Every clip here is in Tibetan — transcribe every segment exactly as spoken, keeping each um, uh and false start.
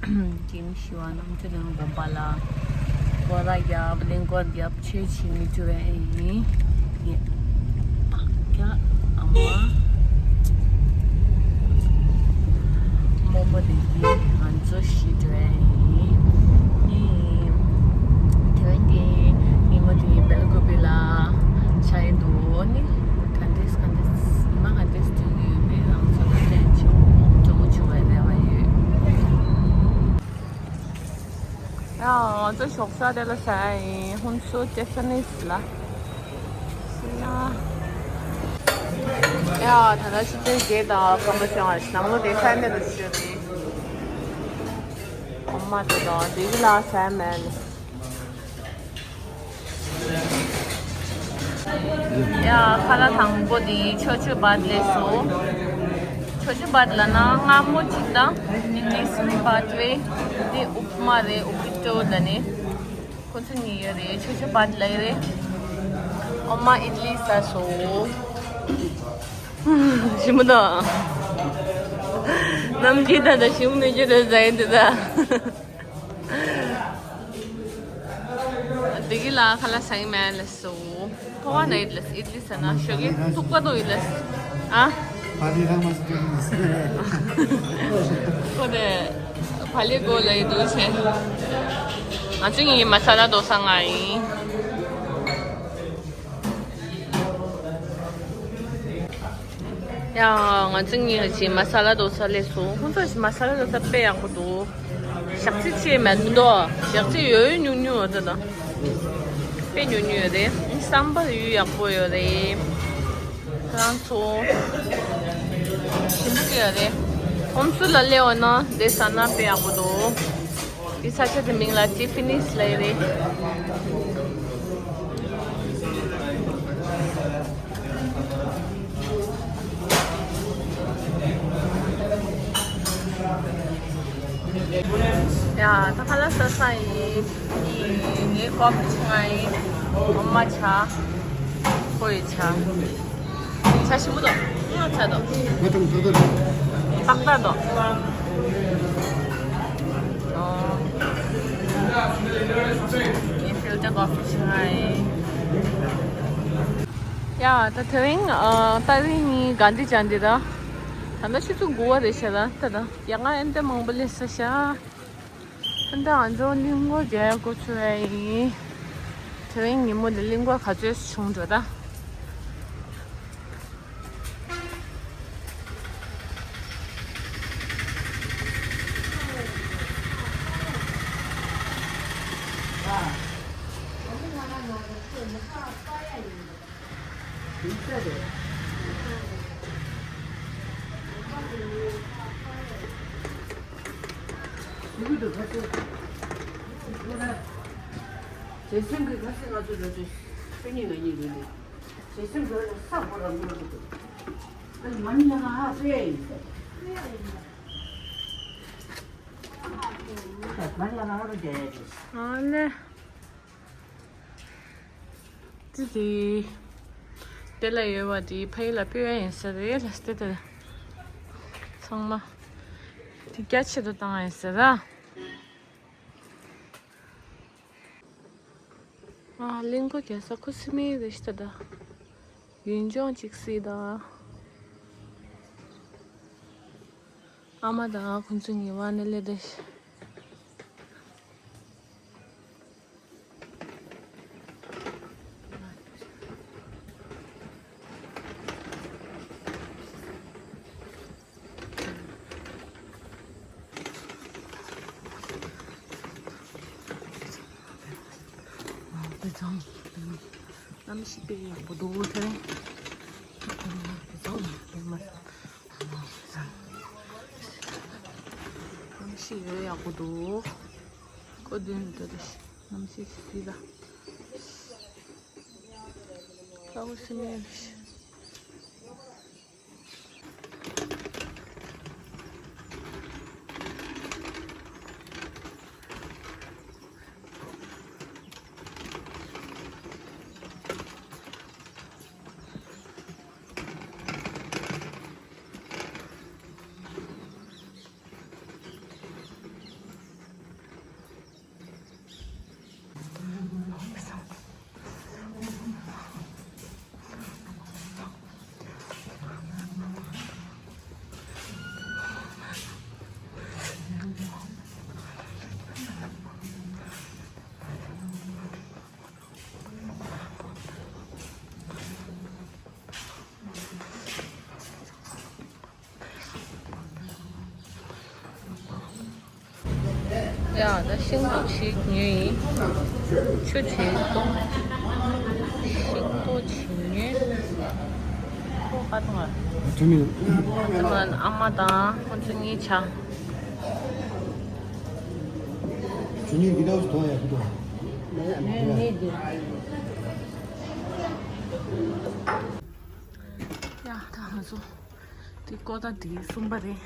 ཁྱིམ་ཞི་བ་རྣམ་དཔྱོད་ལྡན་དགོན་པ་ལ་སྐོར་ར་རྒྱབ། གླིང་སྐོར་རྒྱབ། ཆོས་བྱེད་མི་འགྲོ་བ་ཡིན། ཡེ། ཨ་ཀྱ་ཨ་མ། རྨོ་མོ་དེ་གིས་ང་ཚོ་ཤི་འགྲོ་བ་ཡིན། ནི་དེ་བན་གྱི་ཉིན་མོ་དེ་སྦེལ་ཀོབ་ལ་ཆ་ཡི་འདུག་ནི། ག་འདྲས་ག་འདྲས་ཉི་མ་ག་འདྲས་སྟོན་གྱི་ཡོད་པའི་རང་ཚོ་ལ་ལན་ཆོག་ཆོག་ཆོག་པའི་རེ་བ་ཡོད། ཡ། ང་ཚོ་ཞོགས་ཇ་དེ་ལ་ཟ་ཡིན། ཧུན་སུར་ཇེ་པ་ནིས་ལ། ཡ། ད་ལྟ་ཕྱི་དྲོའི་བརྒྱད་དང་སྐར་མ་བཅོ་ལྔ་རེད། ནང་ལོགས་དེ་ས་གནས་ལ་ཞུ་རེད། ཨོ་མ་དེ་དང་དེ་གི་ལ་ཟ་མེད། ཡ། ཁ་ལག་དང་པོ་དེ་ཆོ་ཆོ་བཱད་ལས་སོ། ཆོ་ཆོ་བཱད་ལབ་ན་མངར་མོ་གཅིག་དང་། དེ་ནས་སུན་བཱད་རེད། དེ་ཨུབ་མ་རེད། ཨུབ་ཏོ་ལབ་ནས། ཁོ་ཚོ་གཉིས་ཡོད་རེད། ཆོ་ཆོ་བཱད་ལབ་རེད། ཨོ་མ་ཨིད་ལི་ཟ་སོ། ཞིམ་མོ་དང་། ནམ་རྒྱུན་ད་ལྟ་ཞིམ་མོ་མི་རྒྱུ་རེད་ཟ་ཡིན་འདི་ད། འདི་གི་ལ་ཁ་ལག་ཟ་ཡི་མེད་ལབ་སོ། ཕོ་བ་ན་ཡིད་ལས་ཨིད་ལི་ཟ་ན་ཞོགས་ཀས་ཐུག་པ་དོ་ཡིད་ལས། ཨ། ཕ་ལི་རང་མ་སུ་ཏུ་ཡིན། ཁོ་དེ་ཕ་ལི་གོ་ལ་ཡི་དུ་ཆེ། ང་ཚོ་གཉིས་མ་ས་ལ་དོ་ས་ང་ཡིན། ཡ། ང་ཚོ་གཉིས་ཀྱིས་མ་ས་ལ་དོ་ས་ལས་སོ། ཁོང་ཚོ་མ་ས་ལ་དོ་ས་དཔེ་ཡག་པོ་འདུག་ཞག་ཚི་ཆེ་མེད་མི་འདུག་ཞག་ཚི་ཡོད་ཡོད་ཉུང་ཉུང་འོ་ད་ད། དཔེ་ཉུང་ཉུང་ཡོད་རེད། བསམ་པ་ཡུལ་ཡག་པོ་ཡོད་རེད། ཁྱེད་རང་ཚོ་ཞིམ་པོ་ཡོད་རེད། ཁོང་ཚོ་ལ་སླེབས་འོ་ན་དེ་ཟ་ན་དཔེ་ཡག་པོ་འདུག་འདི་ས་ཆ་དེ་མིང་ལ་ཇེ་པ་ནིས་ལབ་རེད། ཡ། ད་ཁ་ལག་ཟ་ས་ཡིན། ངའི་ཀོ་ཕི་ཆུང་ང་ཡིན། འོ་མ་ཆ། ཁོའི་ཆ། ཆ་ཞིམ་པོ་འདུག་ང་ཆ་འདུག་མི་དང་དུ་དུ་རེད། ཏག་ཏག་འདུག་ཨོ། ངའི་ཕིལ་ཊར་ཀོ་ཕི་ཆུང་ང་ཡིན། ཡ། ད་དེ་རིང་ཨ། ཏ་རིག་གཉིས་ག་འདི་ཅང་འདི་ད། ད་ལྟ་ཆུ་ཚོད་དགུ་པ་རེད་ཤག་ད་ད་ཡ་ང་ཨེ་འདྲ་མང་པོ་སླེབས་ས་ཤག་ད་ལྟ་ང་ཚོ་གླིང་སྐོར་རྒྱག་ཡག་འགོ་ཚུགས་ཡ་ཡིན། དེ་རིང་ཉིན་མོ་འདི་གླིང་སྐོར་ག་ཚོད་བྱུང་འགྲོ་ད། ཇེ་སུན་གྱི་ཁ་སང་ང་ཚོ་ལོ་ཚོད་སུན་ནི་ང་གཉིས་ལོས་ནི། ཇེ་སུན་གྱི་ས་ཧོ་ར་མུ་རུ་ཏུ། ཨ་ནི་མ་ནི་ང་ཧ་སོ་ཡ་ཡིན་ས། མ་ནི་ང་ཧ་རུ་ཇེ་ཡ་ཡིན། ཨ་ལེ། ཙི་ཙི། དེ་ལ་ཡོད་པ་དེ་ཕ་ཡུལ་ལ་སྤོས་ཡ་ཡིན་ས་རེད་ལ་སྟེ་དེ། ཚང་མ། དེ་རྒྱ་ཆེ་དུ་བཏང་ཡ་ཡིན་ས་ར། ཨ། གླིང་སྐོར་རྒྱག་ས་ཁུ་སིམ་མེ་རེད་ཤག་ད། ཡུལ་ལྗོངས་གཅིག་སྲིད་ད། ཨ་མ་དང་ཁོང་ཚོ་ཉེ་བ་ནས་སླེབས་ཏེ། གནམ་གཤིས་དཔེ་ཡག་པོ་འདུག་དེ་རིང་། གནམ་གཤིས་ཡོད་ཡག་པོ་འདུག་ཁོ་དོན་དུ་རེ་གནམ་གཤིས་ཤི་ལ། ལ་བོ་སི་མེ་རེ། ཡ། ད་ཤིང་ཏོག་ཅིག་ཉོས་ཡིན། ཆུ་ཅིག་བཏུང་། ཤིང་ཏོག་ཅིག་ཉོས། ཁོ་ག་བཏུང་ཨ། ཐུ་མི། ཨ་མ་དང་ཁོ་ཚོ་གཉིས་ཆ། ཇུ་ནི་གི་ཏོག་ཙམ་གཏོང་ཡ་གི་ཏོག་ཡ། ད་ང་ཚོ་དེ་ཀོ་ད་དེ་གསུམ་པ་རེད།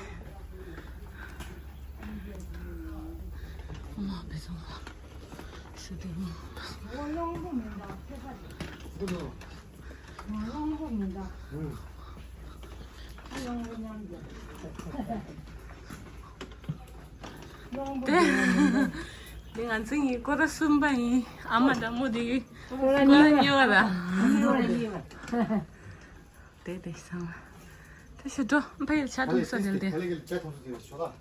ཨ་མ་བེ་ཚོང་ལ་ཞུ་དེ་མོ། དེ་ང་ཚོ་གཉིས་ཀོ་ད་གསུམ་པ་ཡིན། ཨ་མ་དང་མོ་དེ་ཀོ་ད་གཉིས་པ་ར། དེ་དེ་སང་། དེ་ཞུ་འགྲོ་ཕ་ཡུལ་ཆ་ཐུག་ས་དེ་དེ།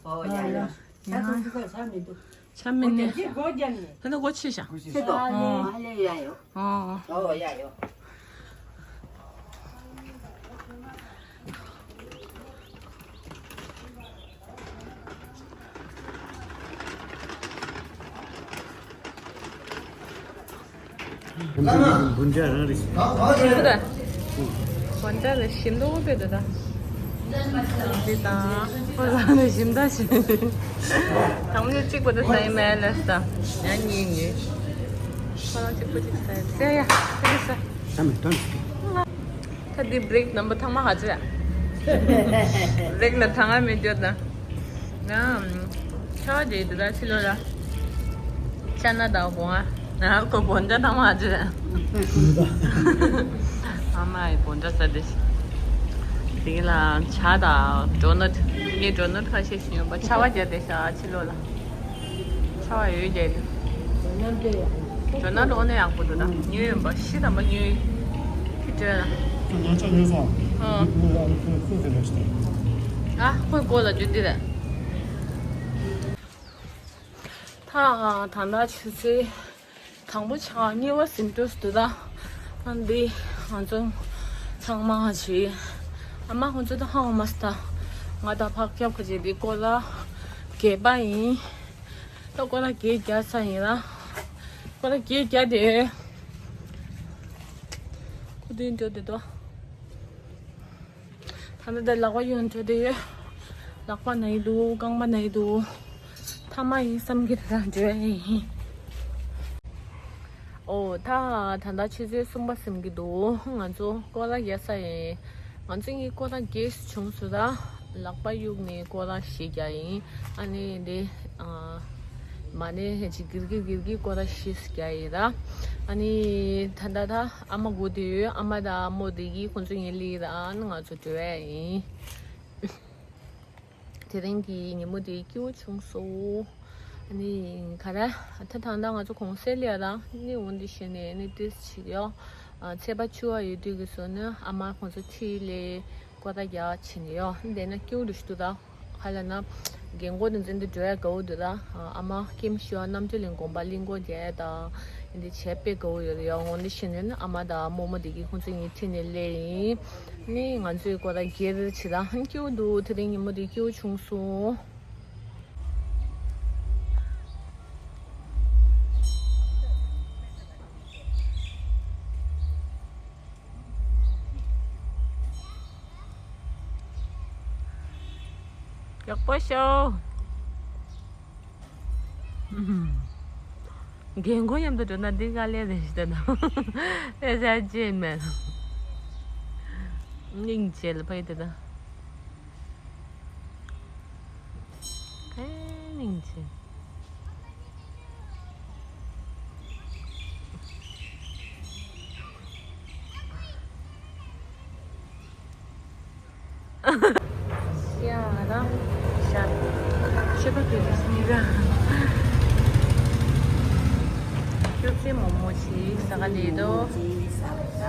ཨོ་ཡ་ཡ། ཆ་ཐུག་ས་ཆ་མི་འདུག་ཆ་མི་ནི། ད་ནི་སྒོ་ཕྱེ་ཤག་ཕྱེ་ཏོ། ཨ་ལེ་ཡ་ཡོ། ཨོ། ཨོ་ཡ་ཡོ། བུན་ཇ་རང་རེད། བུན་ཇ་ལ་ཞིམ་མདོག་དཔེ་འདུག་ད། འདི་དང་ཁོ་རང་ནས་ཞིམ་མདོག་ཞིག་དང་པོ་གཅིག་པོ་དེ་ཟ་ཡི་མེད་ལབ་སོང་། ཡང་གཉིས་ཉོས། ཁོ་རང་གཅིག་པོ་གཅིག་ཟ་ཡི་ཟེར་ཡ། ཁ་ལག་ཟ། ད་མི་འདོན་ཟེར། ད་འདི་བྷི་རེག་ནམ་བར་ཐ་མ་ག་ཚོད་ཡ། བྷི་རེག་ལ་ད་ང་མི་འགྱོ་ད། ང་ཆར་པ་རྒྱག་གི་འདུག་ད་ཕྱི་ལོགས་ལ། ཅ་ན་དང་སྒོ་ང་། ང་ཁོ་བོན་ཇ་ཐ་མ་ག་ཚོད་ཡ། ཨ་མ་ཡི་བོན་ཇ་ཟ་དེ། དེ་ལ་ཇ་དང་ཌོ་ནཊ། ངས་ཌོ་ནཊ་ཁ་ཤས་ཤིག་ཉོས་པ། ཆར་པ་རྒྱག་བསྡད་ཤག་ཕྱི་ལོགས་ལ། ཆར་པ་ཡོད་རྒྱག་དེ། ཇོ་ནང་འགྲོ་ནས་ཡག་པོ་འདུག་ད་ཉོས་ཡོད་པ་ཤི་དམ་པ་ཉོས། ཁྱི་བྲོས་ལ། ང་ཅག་ཉོས་སོང་། ཨ། ངའི་བུ་ལ་ཁོས་ཁོས་དེ་རེད་ཟེར། ཨ་ཁོས་ཀོ་ལ་རྒྱུ་འདི་རེད། ད་ད་ད་ཆུ་ཚོད་དང་པོ་ཆགས། གཉིས་པ་ཟིན་འགྲོ་འདུག་ད། ཨ་འདི་ང་ཚོ་ཚང་མ་བྱས། ཨ་མ་ཁོང་ཚོ་ད་ཧ་འོ་མ་སི་ད། ང་ད་ཕག་སྐྱབས་ཁ་ཅིག་འདི་ཀོ་ལ་རྒྱས་པ་ཡིན། ད་ཀོ་ལ་གེ་རྒྱག་ས་ཡིན་ལ། ཀོ་ལ་གེ་རྒྱག་དེ། ཁུ་དུས་འགྲོ་དེ་དོ། ད་ནི་ད་ལག་པ་གཡོན་འགྲོ་དེ་ཡོད། ལག་པ་ན་ཡི་འདུག་རྐང་པ་ན་ཡི་འདུག་ཐ་མ་ཡིན་བསམ་གི་ད་འགྲོ་ཡ་ཡིན། ཨོ་ད་ད་ལྟ་ཆུ་ཚོད་གསུམ་པ་ཟིན་གི་འདུག་ང་ཚོ་ཀོ་ལ་རྒྱག་ས་ཡིན། ང་ཚོ་གཉིས་ཀོ་ལ་རྒྱས་བྱུང་སོང་ད། ལག་པ་གཡུག་ནས་ཀོ་ལ་བཞི་རྒྱག་ཡིན། ཨ་ནི་འདི་ཨ། མ་ནས་ཧེ་ཅི་གིར་གིར་གིར་གིར་ཀོ་ལ་བཞི་རྒྱག་ཡིན་ད། ཨ་ནི་ད་ད་ད་ཨ་མ་སྒུག་དེ་ཡོད། ཨ་མ་དང་ཨ་མོ་དེ་གིས་ཁོང་ཚོ་ངའི་ལི་ད་ཨ་ནི་ང་ཚོ་འགྲོ་ཡ་ཡིན། དེ་རིང་གི་ཉིན་མོ་དེ་སྐྱིད་པོ་བྱུང་སོང་། ཨ་ནི་ག་རེ། ད་ད་ལྟ་ང་ཚོ་གུང་སེང་ལ་ཡ་རང་ནི་འོང་དེ་བྱས་ནས་ནི་ཏིས་བྱེད་ཡོ། ཚེས་པ་བཅུ་པ་ཡོད་དུས་ཀྱི་སོ་ནི་ཨ་མ་ཁོང་ཚོ་ཁྲིད་ལས་ཀོ་ད་རྒྱག་བྱེད་ནི་ཡོ། དེ་ན་སྐྱིད་པོ་འདུག་ཤི་འདུག་ད། ག་ལ་ན། རྒན་གོག་དེ་འཛིན་དུ་འགྲོ་ཡ་དགའ་བོ་འདུག་ད། ཨ་མ་ཀེམ་ཤི་ཡོ་རྣམ་དཔྱོད་གླིང་དགོན་པ་གླིང་སྐོར་རྒྱག་ཡ་དང་། འདི་བྱས་དཔེ་དགའ་བོ་ཡོད་རེད་ཡོ། འོང་དེ་བྱས་ནས་ནི་ཨ་མ་དང་རྨོ་མོ་དེ་གིས་ཁོང་ཚོ་གཉིས་ཁྲིད་ནས་སླེབས་ཡིན། ནི་ང་ཚོའི་ཀོ་ད་རྒྱས་རེད་བྱེད་དང་སྐྱིད་པོ་འདུག་དེ་རིང་ཉིན་མོ་དེ་སྐྱིད་པོ་བྱུང་སོང་། ཡག་པོ་ཤོག་རྒན་གོག་མཉམ་དུ་འགྲོ་ན་འདི་དཀའ་ལས་རེད་ཞེས་བསྡད་ན། ཨེ་ཟ་ཅེས་མེད། སྙིང་རྗེ་ལ་ཕ་ཡི་དེ་དང་། ཨེ་སྙིང་རྗེ། ཡ་ར། ཤ། ཤ་པ་དེ་རེད་སྙིང་ར། སྐྱུར་རྩི་མོག་མོག་ཅིག་ཟ་ག་ལེ་དོ། ཅིག་ཟ་ག་ལེ་ད།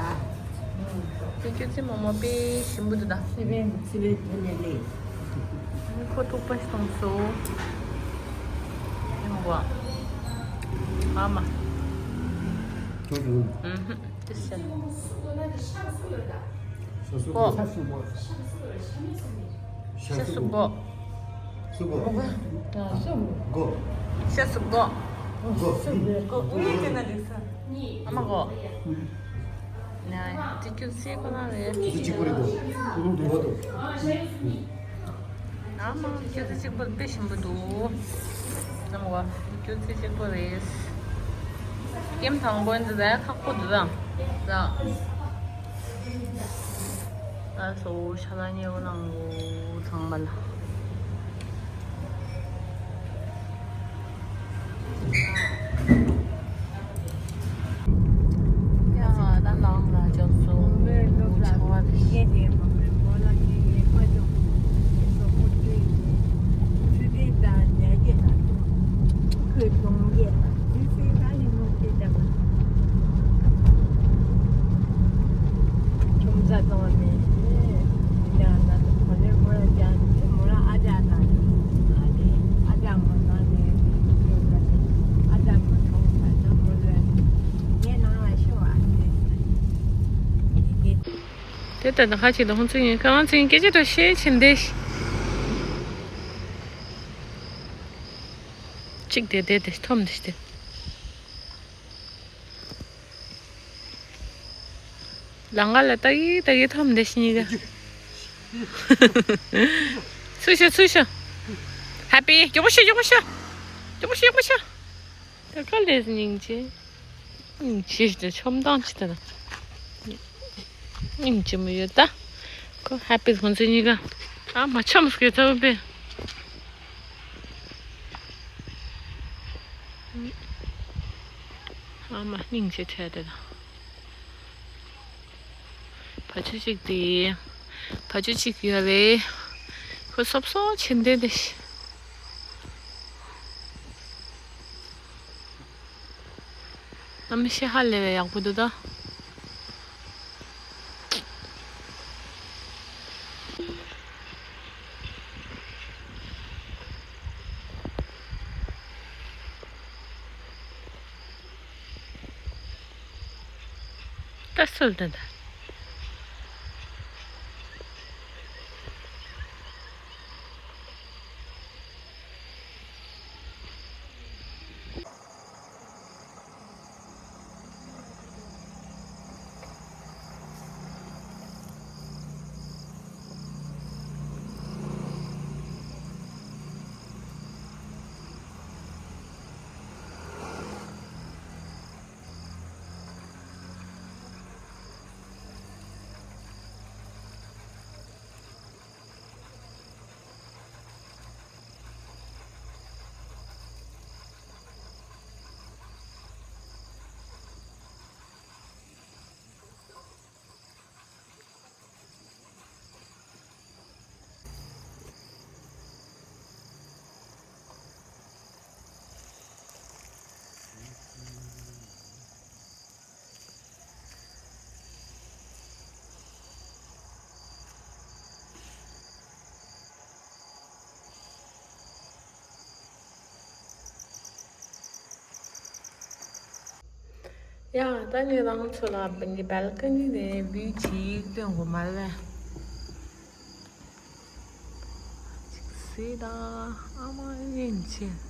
དེ་སྐྱུར་རྩི་མོག་མོག་དཔེ་ཞིམ་པོ་འདུག་ད། སི་པན་སི་པན་དེ་ནས་ལེ། ཁོ་ཐུག་པ་སོང་སོ། ཡིན་གོ། ཨ་མ། ཨུ་ཧུ། དེ་ཟེར། ཤ་སུབ་པོ། ཤ་སུབ་པོ། སུ་གོ། ང་སུ་གོ། ཤ་སུ་གོ། གོ། སུ་གོ། གོ། གཉིས་དེ་ན་འགྲིག་ས། ཨ་མ་གོ། ན་དེ་ཁྱོད་སེ་གོ་ན་རེད། དེ་གཅིག་པོ་རེད་དོ། གོ་དོ། ཨ་མ་ཁྱོད་ཚེ་གཅིག་པོ་དཔེ་ཞིམ་པོ་འདུག་ཙམ་བ། ཁྱོད་ཚེ་གཅིག་པོ་རེད། ཀེམ་དང་པོ་འདི་ཟ་ཡ་ཁག་པོ་འདུག་ད། ད་སོ་ཤ་ལ་ཉེ་བོ་ནང་ཚང་མ་ལ། ཡ་ད་ནང་ལ་འཇོག་སོང་། ཆར་པ་རེད། དེ་ལྟར་ན་ཁ་ཅིག་ལ་ཧོན་ཚིག་ཡིན་ཁ་ཧོན་ཚིག་སྐད་ཆ་དང་ཤེས་ཆེན་དེ། གཅིག་དེ་དེ་དེ་ཐོམ་དེ་སྟེ། ལང་ཀ་ལ་ཏག་གི་ཏག་གི་ཐོམ་དེ་ཤི་ཉི་ག་ཚུ་ཤོ་ཚུ་ཤོ། ཧེ་པི་མགྱོགས་པོ་ཤོ་མགྱོགས་པོ་ཤོ། མགྱོགས་པོ་ཤོ་མགྱོགས་པོ་ཤོ། ད་ག་ལས་སྙིང་རྗེ། སྙིང་རྗེ་ཞིག་ཆོམ་ཐང་ཅི་ད་ན། སྙིང་རྗེ་མོ་ཡོད་ད། ཁོ་ཧེ་པི་ཁོང་ཚོ་གཉིས་ཀ། ཨ་མ་ཆམ་སྐད་ཐོབ་པས། ཨ་མ་སྙིང་རྗེ་ཐལ་དེ་ད། བ་ཕྱུགས་གཅིག་དེ། བ་ཕྱུགས་གཅིག་ཡོད་རེད། ཁོ་སོབ་སོབ་ཕྱིན་བསྡད་དེ། ཨ་མ་ཤི་ཧ་ལས་པའི་ཡག་པོ་འདུག་ད། ད་སུལ་ད་ད། ཡ། ད་ནི་རང་ཚོ་ལ་འདི་བལ་ཀ་ནི་ནས་བིའུ་ཅིག་སྟོན་དགོས་མ་རེད། ཅིག་སྲིད་ད། ཨ་མ་སྙིང་རྗེ།